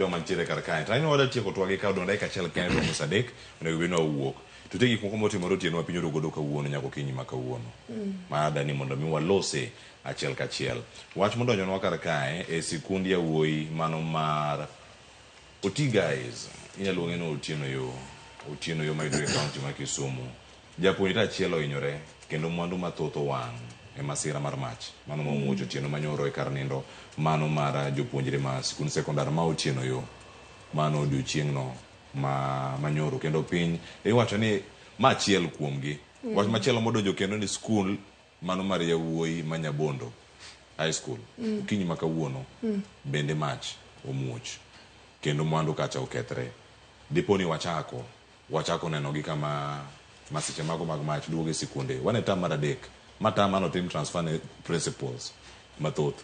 Joma nitiere kar kae. To aneno wadwa tieko twagi ka odong' dakika achiel kende to nus adek onego bed ni wawuok. To nitie gik moko motimore otieno ma piny oru godo kawuono nyaka okinyi ma kawuono. Ma adani mondo mi walose achiel kachiel. Wach modonjonwa kar kae e sikund yawuoyi mano mar Oti Guys, inyalo luonge ni Otieno Yo. Otieno Yo mayudore e kaunti ma Kisumu. Japuonjre achiel ohinyore kendo mwandu mathoth owang' e masira mar mach mano ma omuoch otieno manyoro e kar nindo mano mar jopuonjre ma sikund sekondar ma Otieno Yo mano odiochieng'no ma manyoro kendo piny iwacho ni ma achiel kuomgi. Wach machielo modonjo kendo ni skul mano mar yawuoyi ma Nyabondo High School okinyi ma kawuono bende mach omuoch kendo mwandu kacha okethre. Dipo ni wachako Wachako nenogi kama masiche mago mag mach duogo e sikunde. Wan e term mar adek. Ma term mane otim transfer ne principals mathoth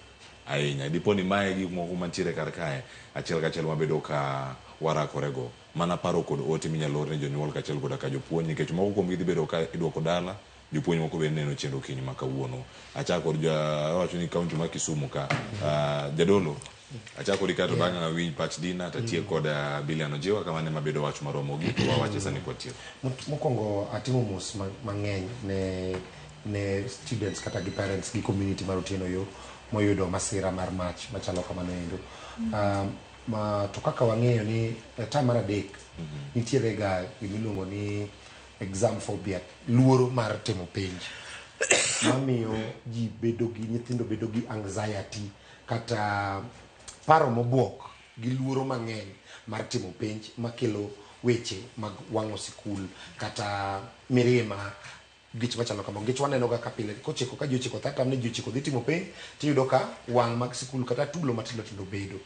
ahinya. Dipo ni mae e gik moko mantiere kar kae achiel kachiel wabedo ka warakore go. Mana paro kod ote minyalo or ne jonyuol kachiel koda ka jopuonj nikech moko kuomgi dhi bedo ka iduoko dala. Jopuonj moko bende neno chenro okinyi ma kawuono. Achak kod ja awacho ni kaunti ma Kisumu ka. Jadolo, achak kodi kaeto bang'e awinj pach Dina to atiek kod Billian Ojiwa kamano ema bedo wach marwa mogik to wawache sani kwatieko. Mokwongo atimo mos mang'eny ne students kata gi parents gi community mar Otieno Yo moyudo masira mar mach machalo kamano endo. Ma, to kaka wang'eyo ni term mar adek nitiere ga gimiluongo ni exam phobia, luoro mar timo penj mamiyo ji bedo gi nyithindo bedo gi anxiety kata paro mobuok gi luoro mang'eny mar timo penj makelo weche mag wang'o sikul kata mirima gich machalo kama nikech waneno ga ka pile kochiko ka ji ochiko third term ni ji ochiko dhi timo penj tiyudo ka wang' mag sikul kata tulo matindo tindo bedo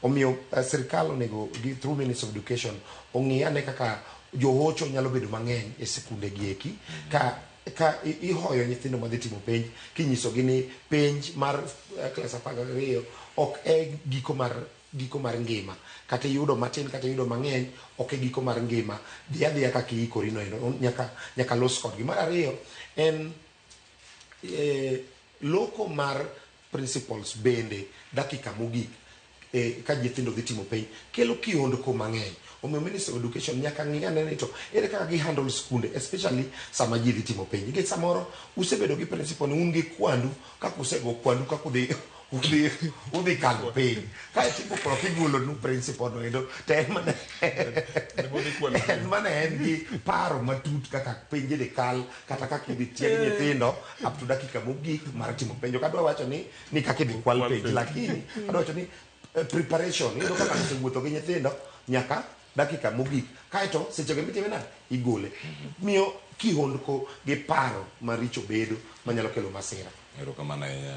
omiyo sirikal onego gi through Ministry of Education ong'i ane kaka johocho nyalo bedo mang'eny e sikunde gi eki ka ka ihoyo nyithindo madhi timo penj kinyisogi ni penj mar klas 12 ok e giko mar ngima kata iyudo matin kata iyudo mang'eny ok e giko mar ngima. Dhi adhiya kaka iikori no endo nyaka los kodgi. Mar ariyo en loko mar principals bende dakika mogik ka nyithindo dhi timo penj kelo kiondko mang'eny. Omiyo Ministry of Education nyaka ng'i ane ni to ere kaka gi handle skunde, especially sama ji dhi timo penj, nikech samoro usebedo gi principal ni un gi kwandu kaka usego kwandu kaka udhi kalo penj kaeto ibo kigolo nu principal no endo to en mana en gi paro matut kaka penj dhi kal kata kaka idhi tieg nyithindo up to dakika mogik mar timo penj. Ok adwa wacho ni kaka idhi kwal penj, lakini adwa wacho ni preparation iyudo ka ng'ato osewuotho gi nyithindo nyaka dakika mogik kaeto sechego mitime nade igole miyo kihondko gi paro maricho bedo manyalo kelo masira. Erokamano ahinya.